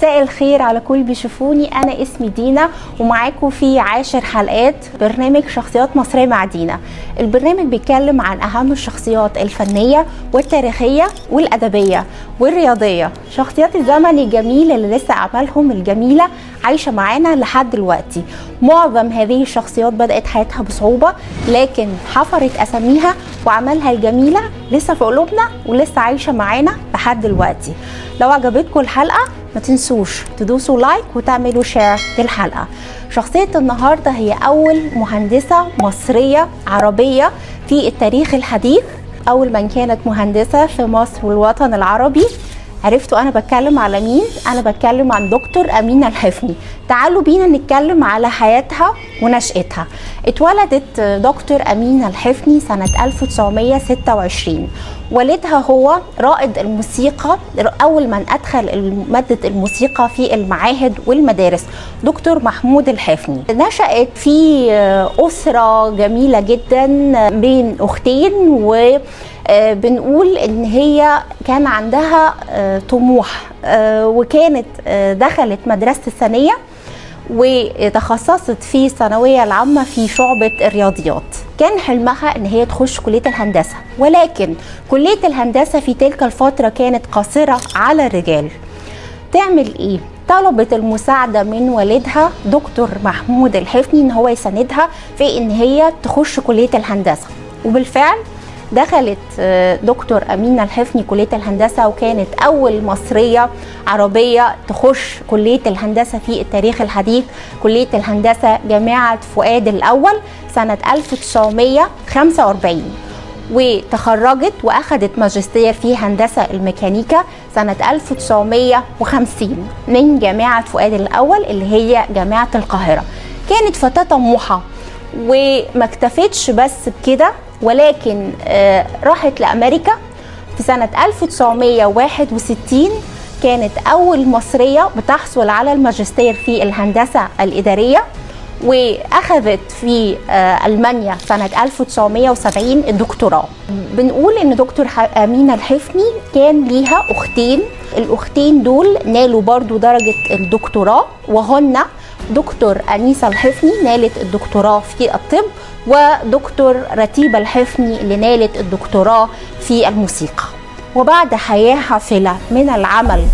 مساء الخير على كل بيشوفوني. انا اسمي دينا ومعاكم في 10 حلقات برنامج شخصيات مصرية مع دينا. البرنامج بيتكلم عن اهم الشخصيات الفنية والتاريخية والادبية والرياضية، شخصيات الزمن الجميل اللي لسه اعمالهم الجميلة عايشة معانا لحد دلوقتي. معظم هذه الشخصيات بدأت حياتها بصعوبة، لكن حفرت اساميها وعملها الجميلة لسه في قلوبنا ولسه عايشة معانا لحد دلوقتي. لو عجبتكم الحلقة ما تنسوش تدوسوا like وتعملوا share للحلقة. شخصية النهاردة هي أول مهندسة مصرية عربية في التاريخ الحديث، أول من كانت مهندسة في مصر والوطن العربي. عرفتوا أنا بتكلم على مين؟ أنا بتكلم عن دكتور أمينة الحفني. تعالوا بينا نتكلم على حياتها ونشأتها. اتولدت دكتور أمينة الحفني سنة 1926. والدها هو رائد الموسيقى، أول من أدخل مادة الموسيقى في المعاهد والمدارس، دكتور محمود الحفني. نشأت في أسرة جميلة جدا بين أختين، و بنقول ان هي كان عندها طموح، وكانت دخلت مدرسة الثانية وتخصصت في الثانوية العامة في شعبة الرياضيات. كان حلمها ان هي تخش كلية الهندسة، ولكن كلية الهندسة في تلك الفترة كانت قاصرة على الرجال. تعمل ايه؟ طلبت المساعدة من والدها دكتور محمود الحفني ان هو يساندها في ان هي تخش كلية الهندسة، وبالفعل دخلت دكتور أمينة الحفني كلية الهندسة، وكانت أول مصرية عربية تخش كلية الهندسة في التاريخ الحديث، كلية الهندسة جامعة فؤاد الأول سنة 1945، وتخرجت وأخذت ماجستير في هندسة الميكانيكا سنة 1950 من جامعة فؤاد الأول اللي هي جامعة القاهرة. كانت فتاة طموحة وما اكتفتش بس بكده، ولكن راحت لأمريكا في سنة 1961. كانت أول مصرية بتحصل على الماجستير في الهندسة الإدارية، وأخذت في ألمانيا سنة 1970 الدكتوراه. بنقول إن دكتور أمينة الحفني كان ليها أختين، الأختين دول نالوا برضو درجة الدكتوراه، وهن دكتور أنيسة الحفني نالت الدكتوراه في الطب، ودكتور رتيبة الحفني اللي نالت الدكتوراه في الموسيقى. وبعد حياة حافلة من العمل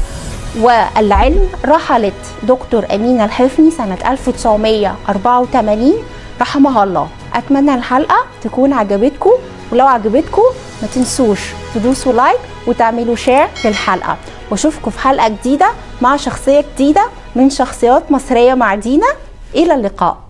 والعلم رحلت دكتور أمينة الحفني سنة 1984 رحمها الله. أتمنى الحلقة تكون عجبتكم، ولو عجبتكم ما تنسوش تدوسوا like وتعملوا share للحلقة، واشوفكم في حلقة جديدة مع شخصية جديدة من شخصيات مصرية مع دينا. إلى اللقاء.